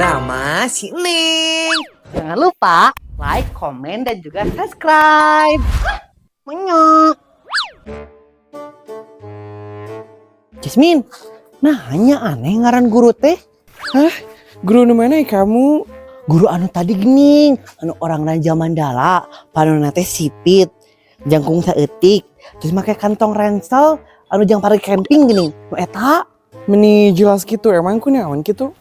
Drama si Neng. Jangan lupa like, komen, dan juga subscribe. Menyok. Jasmine, nah hanya aneh ngaran guru teh. Hah? Guru nu mana ya kamu? Guru anu tadi gening, anu orang Raja Mandala, panonna teh sipit, jangkung saeutik, terus make kantong ransel, anu jang pare camping gening. Nu eta. Meni jelas gitu, emang kunaon gitu?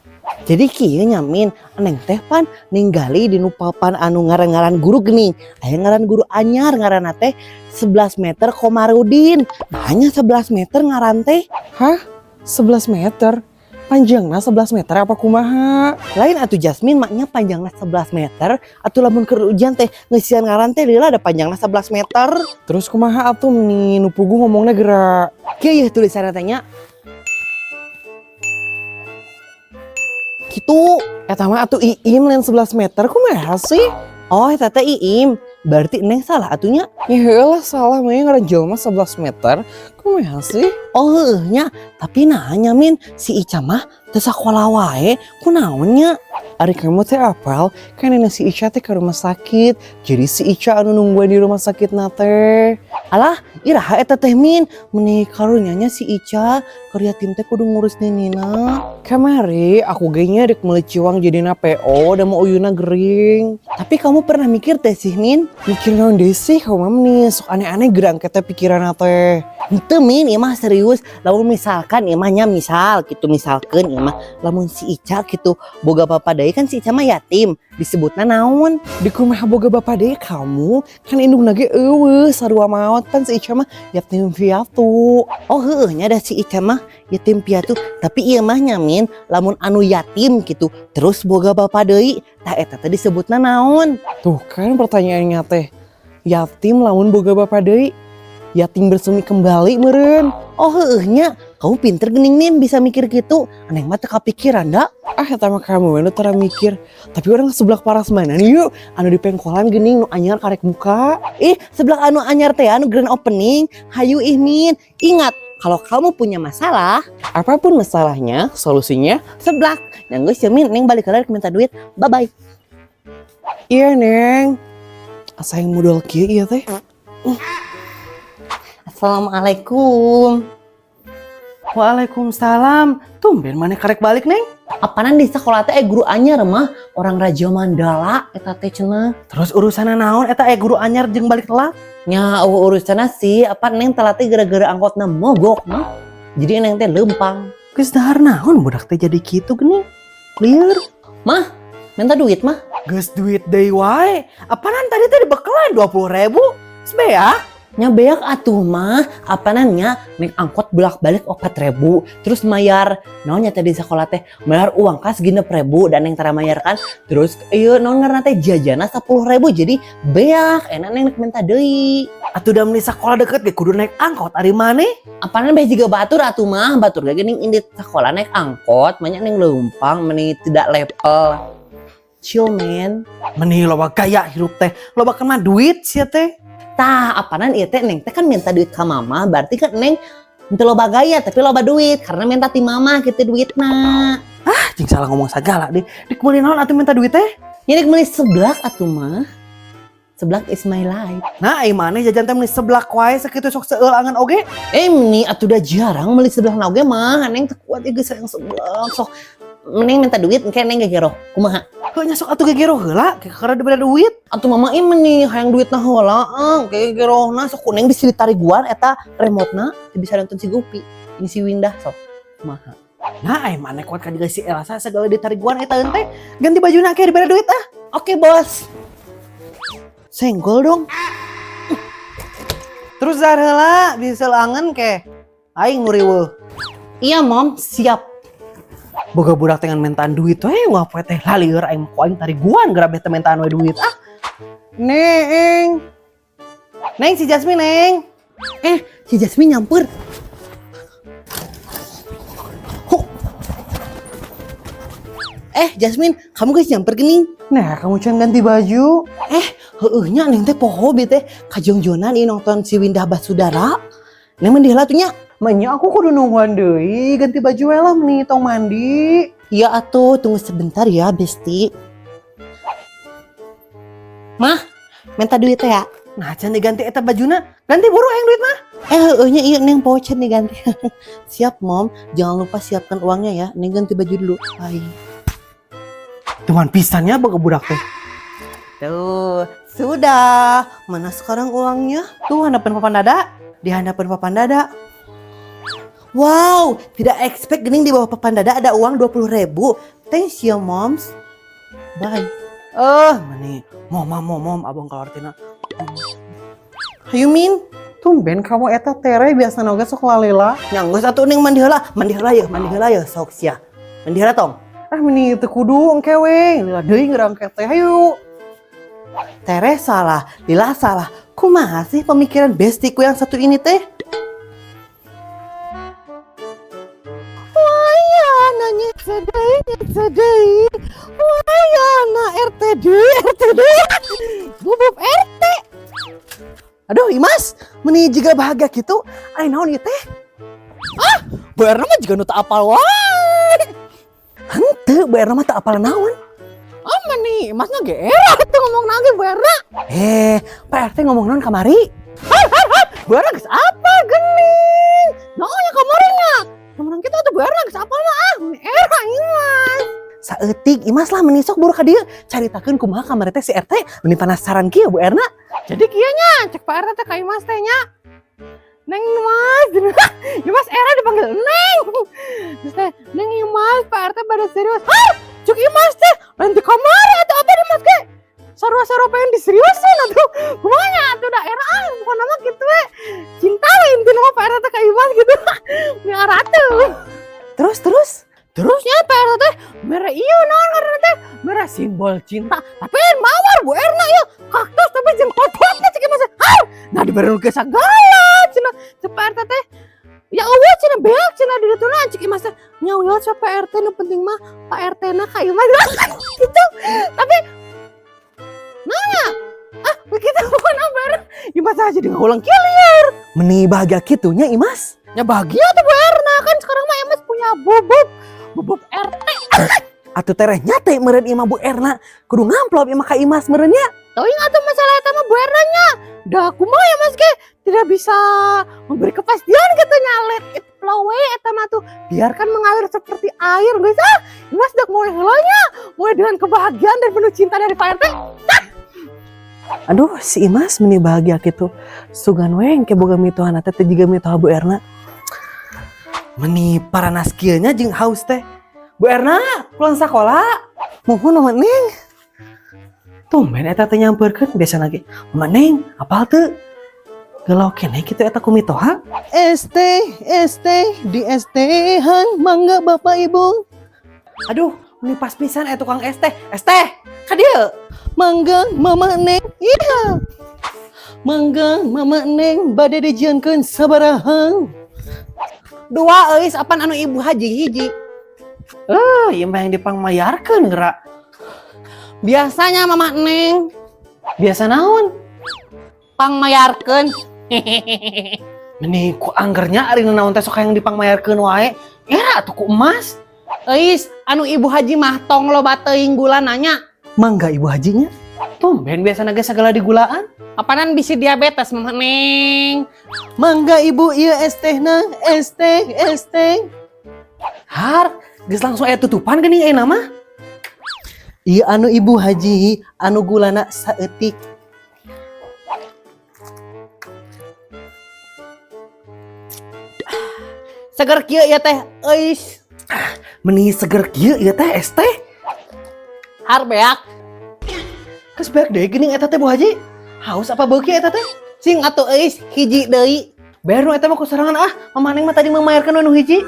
Jadi kieu nya Min, Neng teh pan ninggali di nu papan anu ngaran-ngaran guru gening. Aya ngaran guru anyar ngaranna teh 11 meter Komarudin. Nah, hanya 11 meter ngaran teh. Hah? 11 meter? Panjangna 11 meter apa kumaha? Lain atuh Jasmine, maknya panjangna 11 meter atuh lamun keur ujian teh ngeusian ngaran teh lila ada panjangna 11 meter. Terus kumaha atuh meni nu puguh ngomongna gerak? Kieu yeuh tulisanna teh nya. Kitu. Eta mah atuh iim lain 11 meter kumaha sih? Oh, eta teh iim. Berarti Neng salah atunya. Ya heulah salah mah ngaran jelema 11 meter. Kumaha sih? Oh heueuh nya, tapi nanya Min, si Ica mah teu sakola wae, kunaon nya? Ari kamu teh apal, kan nenek si Ica teh ke rumah sakit. Jadi si Ica anu nungguan di rumah sakit na teh. Alah, iraha eta teh Min, meni karunya nya si Ica, keur yatim teh kudu ngurus nenina. Kamari aku ge nya rek meuli ciwang jadina PO da mau uyuna gering. Tapi kamu pernah mikir teh sih Min? Mikir naon deui sih kamu mah meni sok aneh-aneh gerang teh pikiran teh. Henteu Min, ieu mah serius. Lamun misalkan ieu mah nya misal gitu misalkeun ieu mah lamun si Ica gitu boga bapa deui kan si Ica mah yatim, disebutna naon? Di kumaha boga bapa deui kamu? Kan indungna ge eueuh sarua maot kan si Ica mah yatim piatu. Oh heueuh nya da si Ica mah yatim piatu, tapi ieu mah nya Min, lamun anu yatim gitu terus boga bapa deui, tah eta teh disebutna naon? Tuh kan pertanyaannya teh. Yatim lamun boga bapa deui, yatim bersemi kembali meureun. Oh heueuh nya, kamu pinter geuning Min bisa mikir gitu. Aneh mah teu kapikiran da. Ah eta mah kamu we nu tara mikir. Tapi urang seblak Parasmanan yuk, anu di pengkolan geuning nu anyar karek buka. Ih, seblak anu anyar teh anu grand opening. Hayu ih Min, ingat kalau kamu punya masalah, apapun masalahnya, solusinya seblak. Yang geus ya Min, Neng balik lagi minta duit. Bye bye. Iya Neng. Asa yang modal kieu ieu teh. Assalamualaikum. Waalaikumsalam. Tumben maneh karek balik Neng? Apanan di sekolah teh guru anyar mah orang Raja Mandala eta teh cenah. Terus urusanna naon eta guru anyar jeung balik telat? Nya eueuh urusanna sih apa Neng telat teh gara-gara angkotna mogok mah. Jadi Neng teh leumpang. Geus dahar naon budak teh jadi kitu geuning? Lieur. Mah, minta duit mah. Geus duit deui wae. Apanan tadi teh dibekelan 20.000? Geus beak. Nya beak atuh mah, apanan nya naik angkot bolak-balik 4.000, terus mayar naon nya tadi sekolah teh mayar uang kas 6.000 dan yang tara mayar kan, terus ieu naon ngaranna teh jajana 10.000 jadi beak enak neng minta deui. Atuh da meuni sakola deket ge kudu naik angkot ari maneh? Apanan beh jiga batur atuh mah, batur ge geuning indit sekolah naik angkot, banyak neng leumpang meni tidak level. Chill man. Meni loba gaya hirup teh, loba kena duit sia teh. Tah, apanan ieu teh Neng teh kan minta duit ka mama, berarti kan Neng henteu loba gaya tapi loba duit karena minta ti mama gitu duitna. Ah, jeung salah ngomong sagala deh. Dik meuli naon atuh minta duit teh? Nya dik meuli seblak atuh mah. Seblak is my life. Nah, ai maneh jajan teh meuli seblak wae sakitu sok seueul angan oge. Meni atuh da jarang meuli seblak na oge mah, Neng teu kuat ieu geus hayang seblak. Sok mending minta duit engke Neng gegero. Kumaha? Heuh nya sok atuh gegero heula, karena dibere duit. Atuh mama ieu meni hayang duitna heula, gegerona sok ku Neng bisa ditariguan eta remote-na teu bisa nonton si Gopi. Ini si Windah sok. Kumaha? Nah, ai maneh kuat ka dieu si Elsa segala ditariguan eta teh. Ganti bajuna ke dibere duit ah. Oke, Bos. Senggol dong. Terus dahar heula bisa angen ke. Aing nu riweuh. Iya, Mom, siap. Boga budak teh ngan mentaan duit we wah poe teh lalieur aing ku aing tariguan geura beh teh mentaan we duit ah. Neng. Neng si Jasmine, Neng. Si Jasmine nyamper. Huh. Jasmine, kamu geus nyamper geuning? Nah, kamu can ganti baju. Heueuh nya Neng teh poho bi teh kajongjonan ieu nonton si Windah Basudara. Neng mendih lah tuh nya. Menya aku kudu nungguan deui, ganti baju we lah nih, tong mandi. Iya atuh, tunggu sebentar ya, Besti. Mah, minta duit ya. Nah, can diganti eta bajuna. Ganti buru hayang duit mah. Eh, heueuh nya ieu Neng poho diganti. Siap, Mom. Jangan lupa siapkan uangnya ya. Neng ganti baju dulu. Bye. Tuman pisan nya boga budak teh. Tuh, sudah. Mana sekarang uangnya? Tuh handapeun papan dada. Di handapeun papan dada. Wow, tidak expect gening di bawah papan dada ada uang 20 ribu. Thanks ya, Moms. Bye. Eh, meni mom mom mom abang kalau artina. Hayu Min. Tumben kamu eta tere biasa oge sok lalila. Nya geus atuh Neng mandi heula, mandi heula ya, mandi heula ya sok sia. Mandi heula tong. Ah, meni teu kudu engke we. Lila deui ngerang teh hayu. Tere salah, Lila salah. Kumaha sih pemikiran bestiku yang satu ini teh? Wayana sedih, sedih. Wayana RTD, RTD. Bubub RT. Aduh, Imas, meni jiga bahagia gitu. Ai naon ieu teh? Ah, Bu Erna mah jiga nu teu apal wae. Henteu, Bu Erna mah teu apal naon. Ah, meni Imasnya geer tuh ngomong lagi Bu Erna. Eh, Pak RT ngomong naon kamari? Bu Erna geus apa gening? Naon ya kemarin nya? Kemarin kita tuh Bu Erna geus apal mah ah, meni era Imas. Saeutik Imas lah meni sok buru ka dieu caritakeun kumaha kamari teh si RT, meni penasaran kieu Bu Erna. Jadi kieu nya, cek Pak RT teh ka Imas teh nya. Neng Imas, Imas era dipanggil Neng. Terus teh, Neng Imas, Pak RT pada serius. Hah? Cek Imas teh, lain di kamar atau apa di Mas ke? Sarua-sarua pengen diseriusin atuh. Kumaha nya atuh da era ah, bukan nama gitu we. Cinta we intina mah Pak RT teh ka Imas gitu. Ini aratuh. Terus terus. Terusnya Pak RT teh mere ieu naon ngaranna teh? Mere simbol cinta. Tapi lain mawar Bu Erna ieu kaktus tapi jeung pototnya cek Imas. Hah? Nah dibere nu sagala cenah cek Pak RT teh. Ya euweuh cenah beak cenah di ditu cek Imas teh. Nya wios Pak RT, nu penting mah Pak RT na ka Imas gitu. Tapi naonnya? Ah, begitu bukan apa Imas aja jadi ngulang kieu. Meni bahagia kitu nya Imas. Ya bahagia tuh Bu Erna, kan sekarang mah Imas punya bubub bubub RT. Atuh tereh nyate meureun imah Bu Erna kudu ngamplop imah ka Imas meureun nya. Teuing atuh masalah eta mah Bu Erna nya. Dah kumaha ya Mas ge tidak bisa memberi kepastian katanya, let it flow we eta mah tuh, biarkan mengalir seperti air guys. Ah, Mas dak mau heula nya, mulai dengan kebahagiaan dan penuh cinta dari Pak RT. Aduh, si Imas meni bahagia gitu. Sugan we engke boga mitohana teh teu jiga mitoha Bu Erna. Meni paranas kieu nya jeung haus teh. Bu Erna, pulang sekolah. Muhun Mama Neng. Tumben eta teh nyamperkeun biasa lagi. Mama Neng, apal teu? Galau keneh kitu eta ku mitoha. ST, ST, di ST han mangga Bapak Ibu. Aduh, meni pas pisan eta tukang es teh. Es teh, ka dieu. Mangga Mama Neng. Iya. Mangga Mama Neng bade dijieunkeun sabaraha? Dua euis, apan anu ibu haji hiji. Eh, ieu mah yang dipangmayarkeun geura. Biasanya Mama Neng. Biasa naon? Pangmayarkeun. Meni ku anggernya ari naon teh sok hayang dipangmayarkeun wae. Era atuh ku emas. Euis, anu ibu haji mah tong loba teuing gula nanya. Mangga ibu hajinya. Tumben biasa ge segala digulaan. Apanan bisi diabetes Mama Neng? Mangga Ibu ieu es tehna, es teh, es teh. Har, geus langsung aya tutupan geuning ayeuna mah. Ieu anu ibu haji, anu gulana saeutik. Seger kieu ya teh, euis. Meni seger kieu ieu teh es teh. Har beak. Geus beak deui geuning eta teh Bu Haji. Haus apa beuki eta teh? Sing atuh euis hiji deui. Bayar nu eta mah ku sorangan ah. Mama Neng mah tadi memayarkeun nu hiji.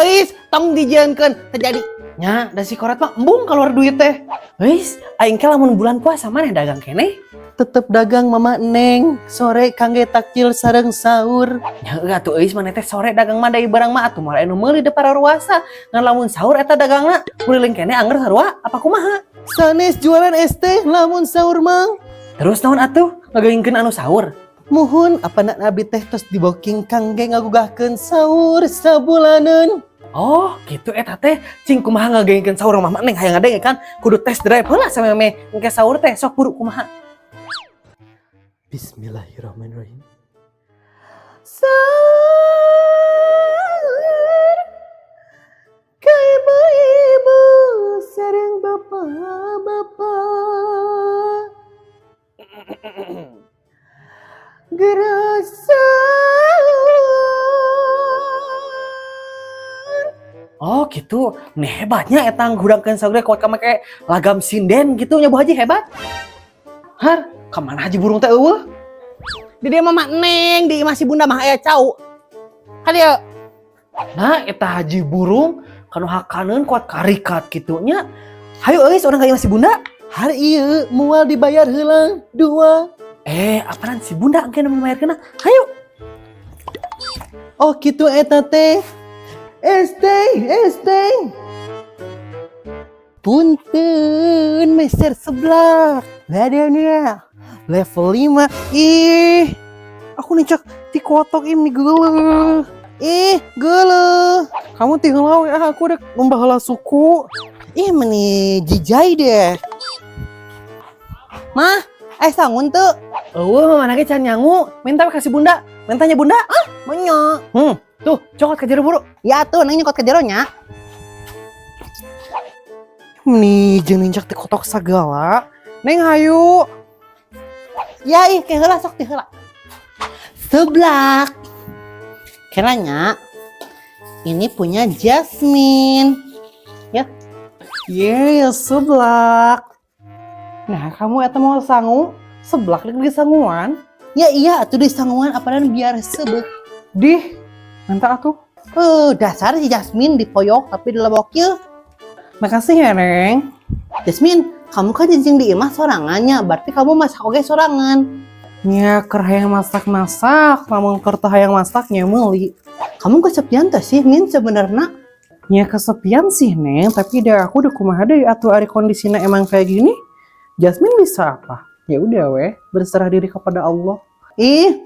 Euis, tong dijieunkeun terjadi. Nya, da si koret mah embung keluar duit teh. Euis, aing ke lamun bulan puasa maneh dagang keneh. Tetep dagang Mama Neng, sore kangge takjil sareng sahur. Nya euy atuh euis maneh teh sore dagang mah deui barang mah atuh moal anu meuli de pararuasa. Ngan lamun sahur eta dagangna kuliling keneh angger sarua apa kumaha? Sanes jualan es teh lamun sahur mah. Terus naon atuh ngageuingkeun anu sahur? Muhun apanan abdi teh tos diboking kangge ngagugahkeun saur sabulaneun. Oh, gitu eta teh. Cing kumaha ngagengkeun saur mama Neng hayang ngadenge kan kudu test drive heula sameme engke saur teh sok buru kumaha. Bismillahirrahmanirrahim. Saur ka ibu-ibu sareng bapak-bapak. Geura saur. Oh gitu, nih hebatnya eta ngudangkeun saur kuat ka make lagam sinden gitu nya Bu Haji hebat. Har, kemana Haji Burung teh eueuh? Di dia mama Neng, di imah si Bunda mah aya cau. Kadieu. Nah, eta Haji Burung kanu hakaneun kuat karikat kitu nya. Hayu euy urang ka imah si Bunda. Hari ieu moal dibayar heula dua. Apaan si Bunda engke nu mayarkeunna? Hayu. Oh kitu eta teh. ST, ST. Punten meser seblak. Ladanya level 5. Ih, aku nincak ti kotok ini geuleuh. Ih, geuleuh. Kamu tinggal we ah, aku udah membahala suku. Ih, meni jijai deh. Mah, sangun tuh. Eueuh, mama ge can nyangu. Minta we ka si Bunda. Mintanya Bunda. Ah, menyo. Tuh, cokot ka jero buru. Ya tuh, neng nyokot ke jero nya. Nih, jeung nincak ti kotok sagala. Neng hayu. Ya ih, ke heula sok ti heula. Seblak. Kiranya ini punya Jasmine. Ya. Yeay, seblak. Nah, kamu eta mau sangu? Seblak di sanguan? Ya iya, atuh di sanguan apaan biar sebek. Dih, minta atuh. Dasar si Jasmine dipoyok tapi dilebok yeuh. Makasih ya, Neng. Jasmine, kamu kan cicing di imah sorangannya, berarti kamu masak oge sorangan. Nya keur hayang masak-masak, lamun keur teu hayang masaknya meuli. Kamu kesepian teh sih, Min sebenarnya? Nya kesepian sih, Neng, tapi dah aku udah kumaha deui atuh ari kondisinya emang kayak gini. Jasmine bisa apa? Ya udah weh, berserah diri kepada Allah. Ih,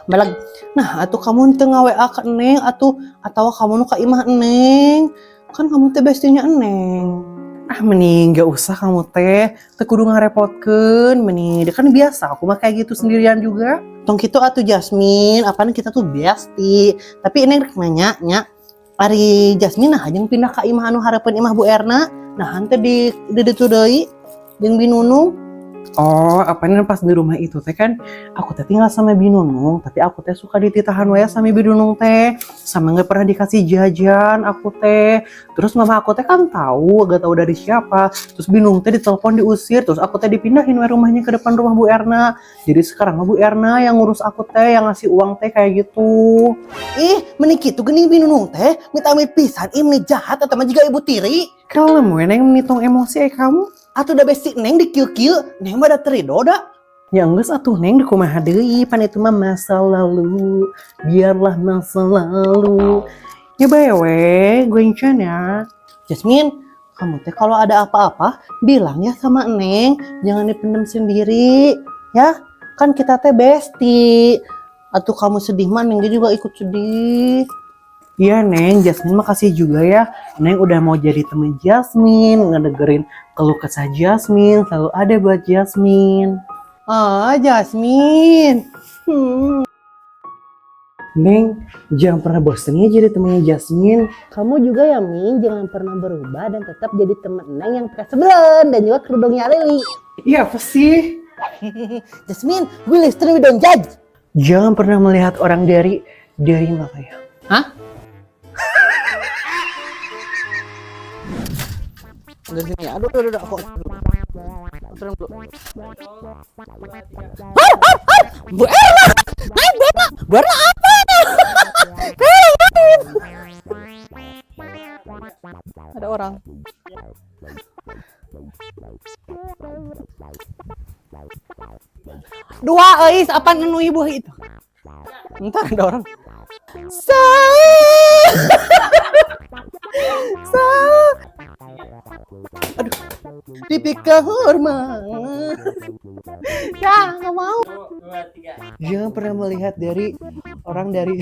beleg. Nah, atuh kamu teu nga-WA ka Neng atuh atawa kamu nu ka imah Neng. Kan kamu teh bestinya Neng. Ah, mending gak usah kamu teh, teu kudu ngarepotkeun, mending dia kan biasa aku mah kayak gitu sendirian juga. Tong kitu atuh Jasmine, apaan kita tuh bestie. Tapi Neng rek nanya nya, ari Jasmine nah jeung pindah ka imah anu hareupeun imah Bu Erna, nah henteu di ditu deui jeung Binunung. Oh, apa ini pas di rumah itu teh kan aku teh tinggal sama Binunung, tapi aku teh suka dititahan wae sama Binunung teh, sama nggak pernah dikasih jajan aku teh. Terus mama aku teh kan tahu, gak tahu dari siapa. Terus Binunung teh ditelepon diusir, terus aku teh dipindahin we rumahnya ke depan rumah Bu Erna. Jadi sekarang mah Bu Erna yang ngurus aku teh, yang ngasih uang teh kayak gitu. Ih, meni kitu geuning Binunung teh, amit-amit pisan ih meni jahat atau mah jiga ibu tiri. Kalem we Neng meni tong emosi kamu. Atuh da bestie Neng di kieu-kieu, Neng mah da teu rido da. Ya geus atuh Neng dikumaha deui, pan itu mah masa lalu. Biarlah masa lalu. Ya bae we, gue encan ya. Jasmine, kamu teh kalau ada apa-apa bilang ya sama Neng, jangan dipendam sendiri ya. Kan kita teh bestie. Atuh kamu sedih mah Neng juga ikut sedih. Iya Neng, Jasmine makasih juga ya. Neng udah mau jadi temen Jasmine, ngedengerin keluh kesah Jasmine, selalu ada buat Jasmine. Ah, Jasmine. Neng, jangan pernah bosen ya jadi temennya Jasmine. Kamu juga ya Min, jangan pernah berubah dan tetap jadi temen Neng yang sebelen dan juga kerudungnya Lili. Iya apa sih? Jasmine, we listen we don't judge. Jangan pernah melihat orang dari mata ya. Hah? Dari sini. Aduh, aduh, aduh, aku. Turun dulu. Bu Erna, naik Bu Erna, Bu Erna apa? Ada orang. Dua euis apa nu ibu itu? Ntar ada orang. Sa. Sa. Aduh. Dipika hormat. Ya, nggak mau. 2, 3. Jangan pernah melihat dari orang dari